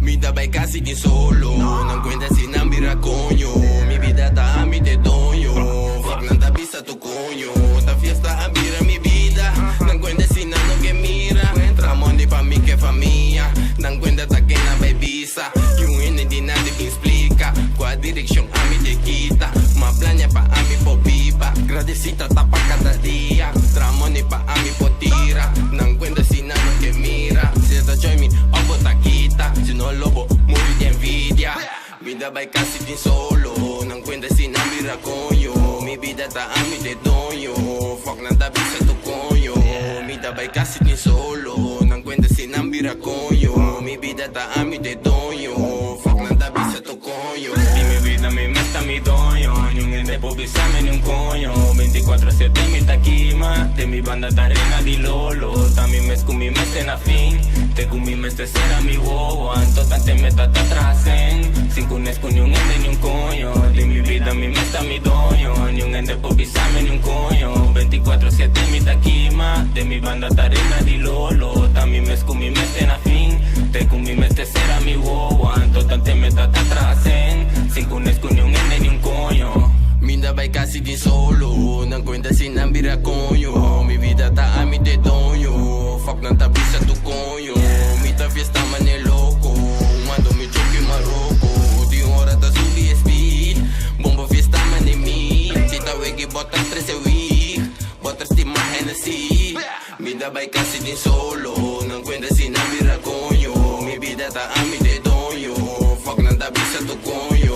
Mi ta bai kasi di solo Nan kuenta si nan bira koño Mi bida ta ami te doño Fuck nan ta bisa tu koño Ta fiesta a bira mi bida Nan kuenta si nan no ke mira Tra money pa mi ke famia Nan kuenta ta ke nan bai bisa Y un hende di nan te bin splika Kua direkshon ami te kita Ma plania pa ami por biba Gradesita ta pa kada dia Tra money pa ami por tira Nan kuenta si nan no ke mira Si ta join mi of bo ta kita Si no lo bo muri di envidia Mi ta bai kasi tin solo Nan kuenta si nan bira koño Mi bida ta ami te doño Fuck nan ta bisa tu koño Mi ta bai kasi tin solo Nan kuenta si nan bira koño Mi bida ta ami te doño Fuck nan ta bisa tu koño Di mi vida mi mes ta mi doño Niun hende por bisami ni un coño 24/7 mi ta kima Den mi banda ta rena di lolo Ta mi mes ku mi mester na fin Te ku mi mester sera mi wowo Anto tante me ta ta traha sen Sin ku nes ku niun hende ni un coño Di mi vida mi mes ta mi doño Niun hende por bisami ni un coño 24/7 mi ta kima Den mi banda ta rena di lolo Ta mi mes ku mi mester na fin Te ku mi mester sera mi wowo Anto tante me ta ta traha sen Sin ku nes ku niun hende ni un coño Mi ta bai kasi di solo Nan kuenta si nan bira koño Mi bida ta ami te doño Fuck nan ta bisa tu koño Mi ta fiesta mane loko Mando mi choki maroko Di ora ta subi speed Bombo fiesta mane mi Si ta wegi bota 13 week Bota stima Hennessy Mi ta bai kasi di solo Nan kuenta si nan bira koño Mi bida ta ami te doño Fuck nan ta bisa tu koño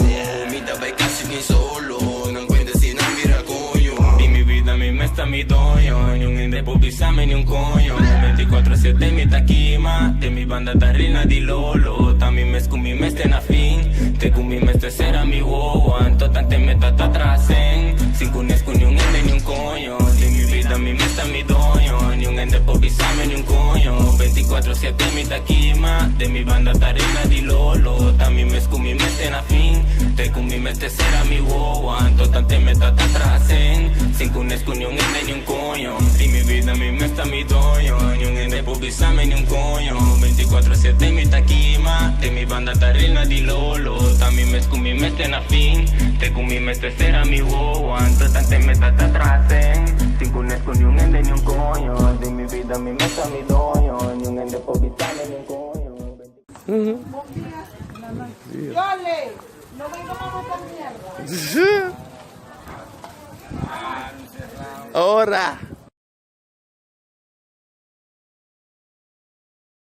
Mi ta bai kasi di solo Nan kuenta si nan bira koño Di mi vida mi mes ta mi doño Niun hende por bisami ni un coño 24/7 mi ta kima Den mi banda ta rena di lolo Ta mi mes ku mi mester na fin Te ku mi mester sera mi wowo Anto tante me ta ta traha sen Sin ku nes ku niun hende ni un coño Di mi vida mi mes ta mi doño Niun hende por bisami ni un coño 24/7 mi ta kima Den mi banda ta rena di lolo Ta mi mes ku mi mester na fin Te ku mi mester sera mi wowo Anto tante me ta ta traha sen Sin ku nes ku niun hende ni un coño Di mi vida mi mes ta mi doño Niun hende por bisami ni un coño 24/7 mi ta kima Den mi banda ta rena di lolo Ta mi mes ku mi mester na fin Te ku mi mester sera mi wowo Anto tante me ta ta traha sen Sin ku nes ku niun hende ni un coño Di mi vida mi mes ta mi doño Niun hende por bisami ni un coño Yole, no vengo a botar mierda. Ora!